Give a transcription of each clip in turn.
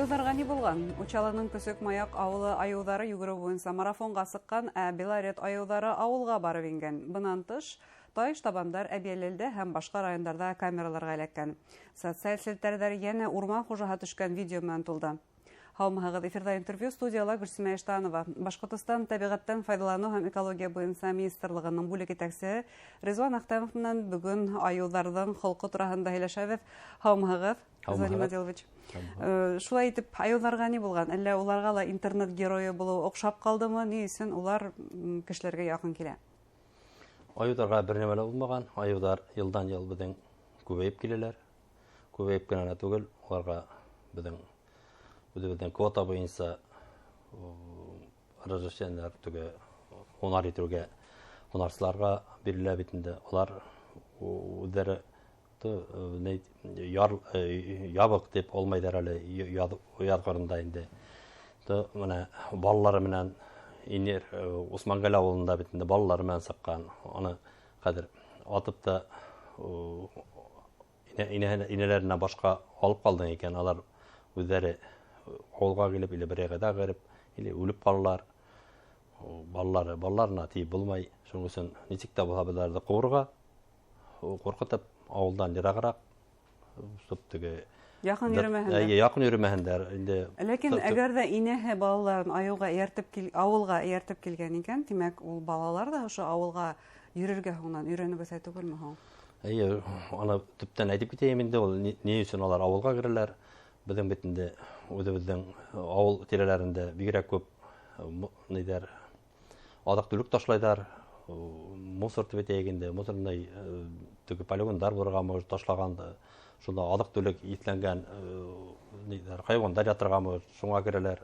Айыуҙарға ни булған? Учалының Көсөк Маяҡ ауылы айыуҙары йүгереү буйынса марафонға сыҡҡан, ә Белорет айыуҙары ауылға барып ингән. Бынан тыш, тайыш-табандар Әбйәлилдә һәм башҡа райондарҙа камераларға эләккән. Социаль селтәрҙәр йәнә урман хужаһы төшкән видео менән тулды. Һаумыһығыҙ, эфирҙа интервью, студияла Гөлсимә Иштанова. Башҡортостан тәбиғәттән файҙаланыу һәм экология буйынса министрлығының бүлек етәксеһе Ризуан Әхтәмов менән бөгөн айыуҙарҙың холҡо тураһында һөйләшәбеҙ. Һаумыһығыҙ, Ризуан Имаделович. Шулай итеп, айыуҙарға ни булған? Әллә уларға ла интернет геройы булыу оҡшап ҡалдымы? Ни өсөн улар кешеләргә яҡын килә? Айыуҙарға бер нәмә лә булмаған. Айыуҙар йылдан-йыл беҙҙең күбәйеп киләләр. Күбәйеп кенә лә түгел, уларға беҙҙең үҙебеҙҙең квота буйынса разрешениелар теге һунар итеүгә һунарсыларға бирелә бит инде. Улар үҙҙәре яр ябыҡ тип алмайҙар әле яҙ ҡырында инде. Бына балалары менән Инер Усмангәл ауылында бит инде балалары менән сыҡҡан. Аны хәҙер атып та инәләренә башҡа алып ҡалдың икән, алар үҙҙәре ауылға килеп или бер яҡта кереп, или үлеп ҡалалар. Балалары, балаларына тейеп булмай. Шуның өсөн нисек тә булһа беҙ ҡыуырға, ҡурҡытып ауылдан йырағыраҡ, чтоб теге яҡын йөрөмәһендәр. Эйе, яҡын йөрөмәһендәр инде. Ләкин әгәр ҙә инәһе балаларын айыуға эйәртеп кил, ауылға эйәртеп килгән икән, тимәк, ул балалар ҙа ошо ауылға йөрөргә һуңынан өйрәнеп үҫә түгелме һуң? Эйе, аны төптән әйтеп китәйем инде, ул ни өсөн алар ауылға керәләр? Беҙҙең бит инде үҙебеҙҙең ауыл тирәләрендә бигерәк күп ниҙәр аҙыҡ-түлек ташлайҙар, мусор тип әйтәйек инде, мусорный теге полигондар булырға может ташлаған, шунда аҙыҡ-түлек еҫләнгән ниҙәр, хайуандар ятырға может, шуңа керәләр.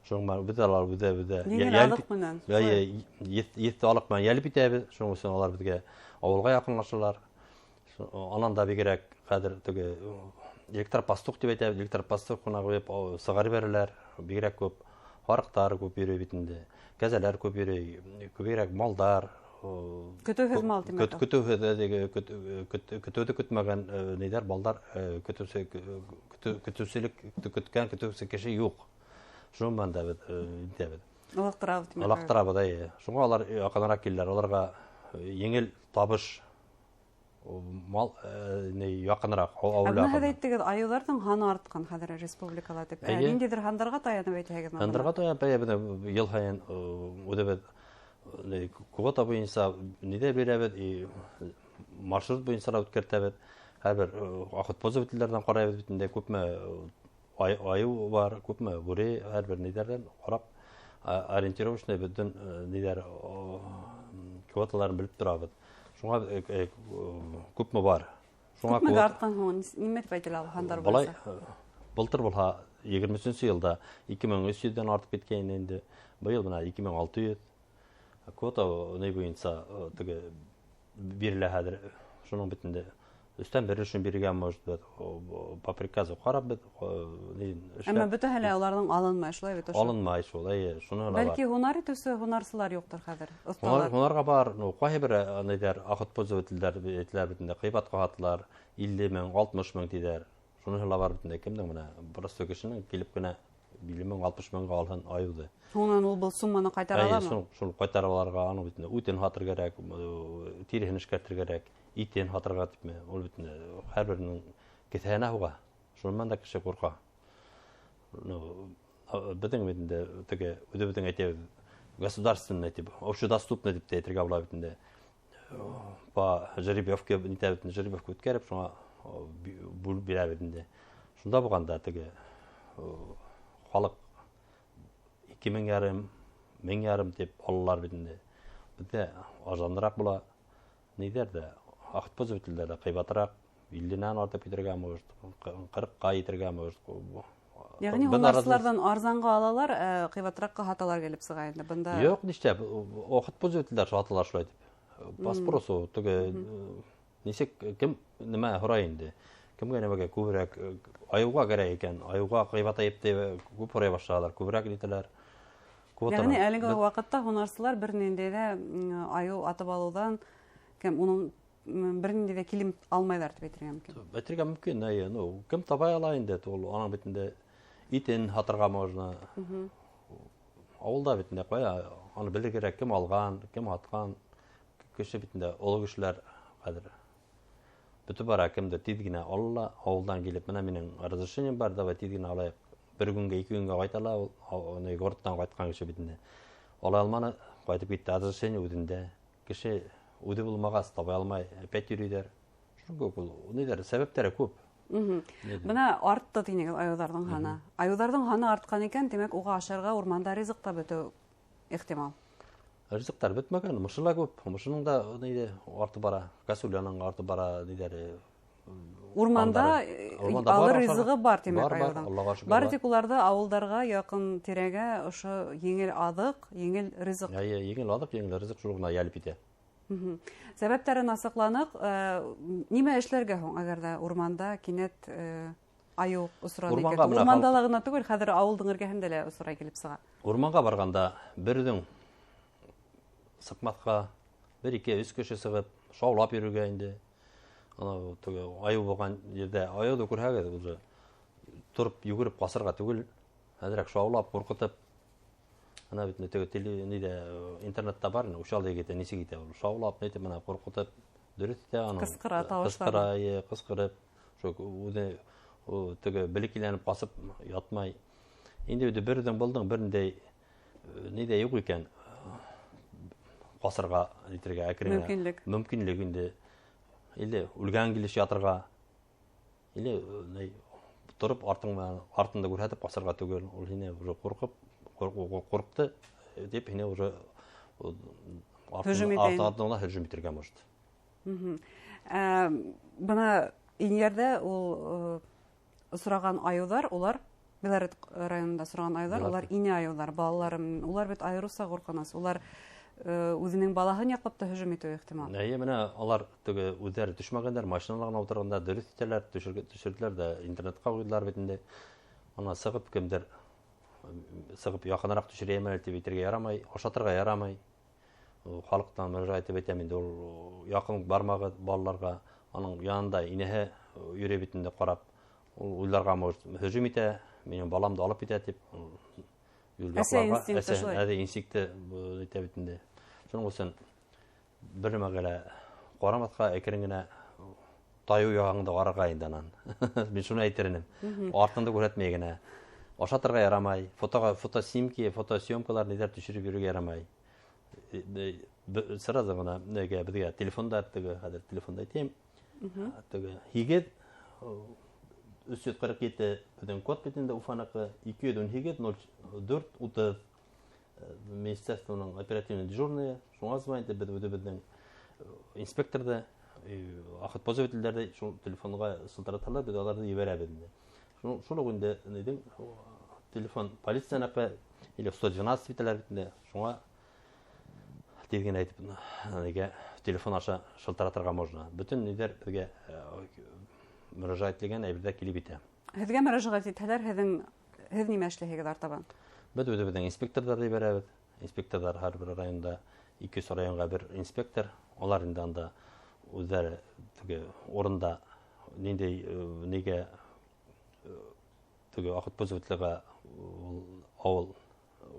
Шуның менән беҙ алар үҙе Еңел аҙыҡ менән. Эйе, еҫте алыҡ менән йәлеп итәбеҙ, шуның өсөн алар беҙгә ауылға яҡынлашалар. Анан да бигерәк хәҙер теге электропастух тип әйтәбеҙ, электропастух ҡына ҡуйып сығарып бирәләр, бигерәк күп һарыҡтар күп йөрөй бит инде, кәзәләр күп йөрөй, күберәк малдар. Көтөүһеҙ мал тимәк. Көтөүһеҙ, көтөүҙе көтмәгән ниҙәр, балдар, көтөүселек көткән көтөүсе кеше юҡ. Шуның менән дә беҙ итәбеҙ. Олаҡтырабыҙ тимәк. Олаҡтырабыҙ, эйе. Шуңа алар яҡыныраҡ киләләр, уларға еңел табыш мал яҡыныраҡ, Ә бына һеҙ әйттегеҙ, айыуҙарҙың һаны артҡан хәҙер республикала тип. Ниндәйҙер һандарға таянып әйтәһегеҙме? Һандарға таянып, эйе, беҙ йыл һайын үҙебеҙ квота буйынса ниҙә бирәбеҙ, маршрут буйынса ла үткәртәбеҙ. Һәр бер охотпользователдәрҙән ҡарайбыҙ бит инде, күпме айыу бар, күпме бүре, һәр бер ниҙәрҙән ҡарап, ориентировочный бөтөн ниҙәр, квоталарын белеп торабыҙ. Шуңа күпме бар? Шуңа Күпмегә артҡан һуң? Нимә тип әйтелә ул һандар Былай, буйынса? Былтыр булһа, егерме өсөнсө йылда ике мең өс йөҙҙән артып киткән инде. Быйыл бына ике мең алты йөҙ. Квота ни буйынса теге бирелә хәҙер. Шуның бит инде өстән бер өсөн биргән, может быть, по приказу ҡарап беҙ, ни эшләп. Әммә бөтәһе лә уларҙың алынмай, шулай бит ошо? Алынмай шул, эйе, шуны ла бар. Бәлки һунар итеүсе һунарсылар юҡтыр хәҙер, оҫталар. Һунарға бар, ну, ҡайһы бер ниҙәр, охотпользователдәр әйтеләр бит инде, ҡыйбатҡа һатылар, илле мең, алтмыш мең тиҙәр. Шуныһы ла бар бит инде, кемдең менә простой кешенең килеп кенә илле мең, алтмыш меңгә алһын айыуҙы. Һуңынан ул был сумманы ҡайтара Эйе, аламы? Шул ҡайтара аларға, уның бит инде үтен һатыр кәрәк, тиреһен эшкәртер кәрәк, итен һатырға типме, ул бит инде һәр беренең кеҫәһенә һуға. Шунан да кеше ҡурҡа. Ну, беҙҙең бит инде теге үҙебеҙҙең әйтәбеҙ, государственный тип, общедоступный тип тә әйтергә була бит инде. По жеребьевке нитәбеҙ инде, жеребьевка үткәреп, шуңа бүлеп бирәбеҙ инде. Шунда булғанда теге халыҡ ике мең ярым, мең ярым тип алалар бит инде. Беҙҙә арзаныраҡ була. Ниҙәр ҙә, охотпользователдәр ҙә ҡыйбатыраҡ, илленән артып китергә может, ҡырыҡҡа етергә может. Йәғни Бында һунарсыларҙан арзанға алалар, ҡыйбатыраҡҡа һаталар килеп сыға инде. Бында Юҡ, нишләп, охотпользователдәр һаталар шулай тип. По спросу, теге, нисек, кем нимә һорай инде? Кемгә нимәгә күберәк, айыуға кәрәк икән, айыуға ҡыйбатайып тип күп һорай башлалар, күберәк нитәләр. Квотаны. Йәғни әлеге ваҡытта һунарсылар бер ниндәй ҙә айыу атып алыуҙан, кем уның бер ниндәй ҙә килем алмайҙар тип әйтергә мөмкин. Әйтергә мөмкин, эйе. Ну, кем таба ала инде, ул аның бит инде Итен һатырға можно. Ауылда бит инде ҡая, аны белергә кәрәк, кем алған, кем һатҡан. Кеше бит инде оло кешеләр хәҙер бөтөп бара, кемдер тиҙ генә ала ла, ауылдан килеп, бына минең разрешением бар, давай тиҙ генә алайыҡ. Бер көнгә, ике көнгә ҡайта ла, ул, городтан ҡайтҡан кеше бит инде. Ала алманы, ҡайтып китте, разрешение үҙендә. Кеше үҙе булмағас, таба алмай, опять йөрөйҙәр. Шуның кеүек ул, ниҙәр, сәбәптәре күп. Бына артты тинегеҙ айыуҙарҙың һаны. Айыуҙарҙың һаны артҡан икән, тимәк, уға ашарға урманда ризыҡ та бөтөү ихтимал. Ризыҡтар бөтмәгән, мышы ла күп. Мышының да ниҙе артып бара, косуляның артып бара, ниҙәре. Урманда Андары. Урманда алыр бар, ризығы бар, тимәк, Бар, бар, айыуҙың. Аллаға шөкөр, Бары бар. тик уларҙы ауылдарға яҡын тирәгә ошо еңел аҙыҡ, еңел ризыҡ. Әйе, еңел аҙыҡ, еңел ризыҡ шул ғына йәлеп итә. Сәбәптәрен асыҡланыҡ. Нимә эшләргә һуң, әгәр ҙә урманда кинәт айыу осраны икән? Урманға менә Урманда халыҡ ла ғына түгел, хәҙер ауылдың эргәһендә лә осрай килеп сыға. Урманға барғанда бер үҙең сыҡмаҫҡа, бер, ике, өс кеше сығып, шаулап йөрөргә инде. Анау теге айыу булған ерҙә айыуҙы күрһәгеҙ, уже тороп йүгереп ҡасырға түгел, әҙерәк шаулап, ҡурҡытып. Ана бит инде теге теле, ниҙә, интернетта бар, ушал егете нисек итә ул? Шаулап, нитеп менә ҡурҡытып, дөрөҫ итә аны. Ҡысҡыра тауышлары. Ҡысҡыра, эйе, ҡысҡырып, шул үҙе, ул теге белекиләнеп ҡасып ятмай. Инде үҙе бер үҙең булдың, бер ниндәй, ниҙә юҡ икән, ҡасырға итергә әкрен генә. Мөмкинлек. Мөмкинлек инде. Или үлгән килеш ятырға, или, ни, тороп артың менән, артыңды күрһәтеп ҡасырға түгел. Ул һине уже ҡурҡып, ҡурҡты тип һине уже Һөжүм итә инде. артыңдан һөжүм итергә может. Бына Инйәрҙә ул осраған айыуҙар, улар Белорет районында осраған айыуҙар, Белорет. улар инә айыуҙар, балалары, улар бит айырыуса ҡурҡыныс. Улар үҙенең балаһын яҡлап та һөжүм итеү ихтимал. Әйе, менә алар теге үҙҙәре төшмәгәндәр, машинала ғына ултырғандар, дөрөҫ итәләр, төшөрҙөләр ҙә интернетҡа ҡуйҙылар бит инде. Ана сығып кемдер сығып яҡыныраҡ төшөрәйем әле тип әйтергә ярамай, ашатырға ярамай. Ул халыҡтан мөрәжәғәт итеп әйтәм инде, ул яҡын бармағыҙ балаларға, аның янында инәһе йөрөй бит инде ҡарап, ул уйларға может һөжүм итә, минең баламды алып китә тип, ул юл Әсә яҡларға, инстинкты әсә, шулай. әҙе инстинкты итә бит инде. Шуның өсөн бер нәмәгә лә ҡарамаҫҡа, әкрен генә тайыу яғыңды ҡарарға инде анан. Мин шуны әйтер инем. Артыңды күрһәтмәй генә. Ашатырға ярамай, фотоға, фотоснимки, фотосъемкалар ниҙәр төшөрөп йөрөргә ярамай. Сразу ғына нигә беҙгә телефонда теге хәҙер телефонда әйтәйем. Теге һигеҙ, өс йөҙ ҡырҡ ете беҙҙең код бит инде Уфаныҡы, ике йөҙ ун һигеҙ, ноль дүрт, утыҙ. Министерствоның оперативный дежурный, шуңа звонит, беҙ үҙебеҙҙең инспекторҙы, охотпользовательдәрҙе шул телефонға шылтыраталар, беҙ уларҙы ебәрәбеҙ инде. Шул уҡ инде ниҙең, телефон полицияныҡы или 112 итәләр бит инде, шуңа тиҙ генә әйтеп, нигә телефон аша шылтыратырға можно. Бөтөн ниҙәр беҙгә мөрәжәғәт ителгән әйберҙәр килеп етә. Һеҙгә мөрәжәғәт итһәләр, һеҙ нимә эшләйһегеҙ артабан? Беҙ үҙебеҙҙең инспекторҙарҙы ебәрәбеҙ. Инспекторҙар һәр бер районда ике йөҙ районға бер инспектор. Улар инде анда үҙҙәре теге урында ниндәй нигә теге охотпользовательға ул ауыл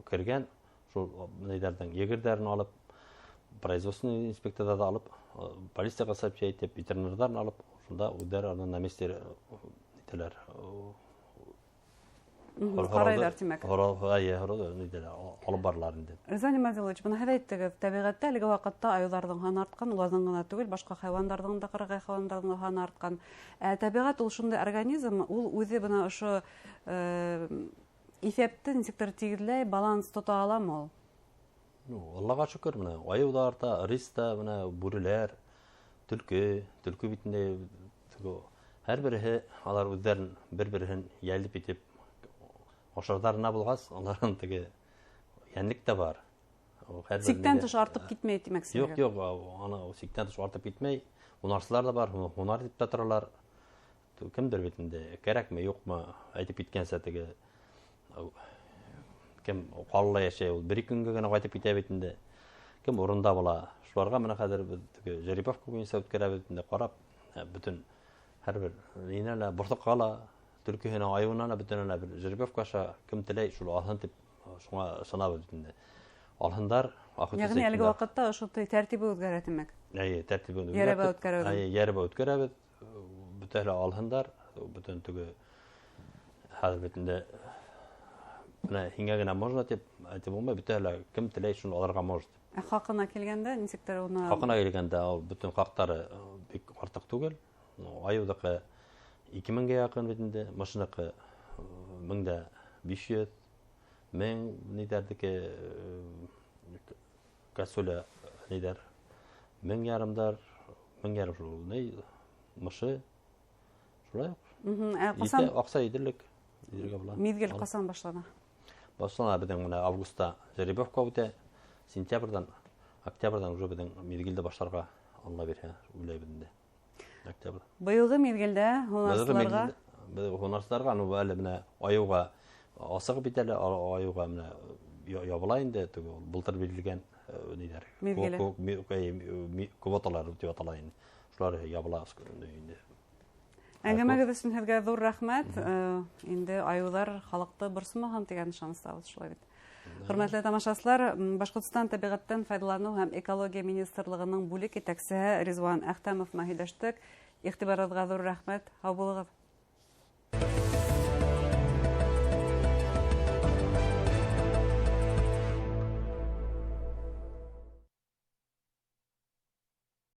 кергән, шул нейҙәрҙең егерҙәрен алып, производственный инспекторҙарҙы алып, полицияға сообщать итеп, ветеринарҙарын алып, шунда үҙҙәре аны на месте итәләр. Ҡарайҙар, тимәк. Әйе, һорауҙы ниҙәр, алып баралар инде. Риза Нимәтуллович, бына һеҙ әйттегеҙ, тәбиғәттә әлеге ваҡытта айыуҙарҙың һаны артҡан, уларҙың ғына түгел, башҡа хайуандарҙың да, ҡырағай хайуандарҙың да һаны артҡан. Тәбиғәт ул шундай организм, ул үҙе бына ошо иҫәпте нисектер тигеҙләй, баланс тота аламы ул? Аллаға шөкөр, бына айыу ҙа арта, рис та, бына бүреләр, төлкө, төлкө бит инде, теге һәр береһе алар үҙҙәрен бер-береһен йәлеп итеп ашарҙарына булғас, аларҙың теге йәнлек тә бар. Ул һәр бер Сиктән нигә тыш артып китмәй тимәксең. Юҡ, юҡ, ана сиктән тыш артып китмәй. Һунарсылар ҙа бар, һунар итеп тә торалар. Кемдер бит инде, кәрәкме, юҡмы, әйтеп киткәнсә теге, кем ҡалала йәшәй, ул бер-ике көнгә генә ҡайтып китә бит инде. Кем урында була. Шуларға бына хәҙер беҙ теге жеребьевка буйынса үткәрәбеҙ инде, ҡарап, бөтөн һәр бер нинә лә, борсоҡҡа ла Төлкөһөнә, айыуына ла бөтөнөнә бер жеребьевка аша кем теләй, шул алһын тип, шуңа ышанабыҙ бит инде. Алһындар, Йәғни әлеге ваҡытта ошо тәртибе үҙгәрә, тимәк. Эйе, тәртибен үҙгәртеп. Йәрәбә үткәрәбеҙ. Эйе, йәрәбә үткәрәбеҙ. Бөтәһе лә алһындар, бөтөн теге хәҙер бит инде бына һиңә генә можно тип әйтеп булмай, бөтәһе лә кем теләй, шуны алырға может. Ә хаҡына килгәндә, нисектер уны Хаҡына килгәндә, ул бөтөн хаҡтары бик артыҡ түгел. Айыуҙыҡы 2000-гә яҡын бит инде, мышыныҡы 1500, 1000 ниҙәрҙеке, косуля ниҙәр, мең ярымдар, мең ярым шул, ни, мышы, шулай уҡ. Ә ҡасан? Етә, аҡса етерлек, етергә була. Миҙгел ҡасан башлана? Башлана беҙҙең менә августта жеребьевка үтә, сентябрҙән, октябрҙән уже беҙҙең миҙгелде башларға Алла бирһә, уйлайбыҙ инде. Октябрь. Быйылғы миҙгелдә һунарсыларға? Беҙ һунарсыларға, ну, әле менә айыуға асыҡ бит әле, айыуға менә ябыла инде, теге ул былтыр бирелгән, ниҙәр, Миҙгеле. Квоталар тип атала инде. Шулар ябыла инде. Әңгәмәгеҙ өсөн һеҙгә ҙур рәхмәт. Инде айыуҙар халыҡты борсомаһын тигән ышаныстабыҙ, шулай бит. Хөрмәтле тамашасылар, Башҡортостан тәбиғәттән файҙаланыу һәм экология министрлығының бүлек етәксеһе Ризван Әхтәмов менән һөйләштек. Иғтибарығыҙға ҙур рәхмәт. Һау булығыҙ.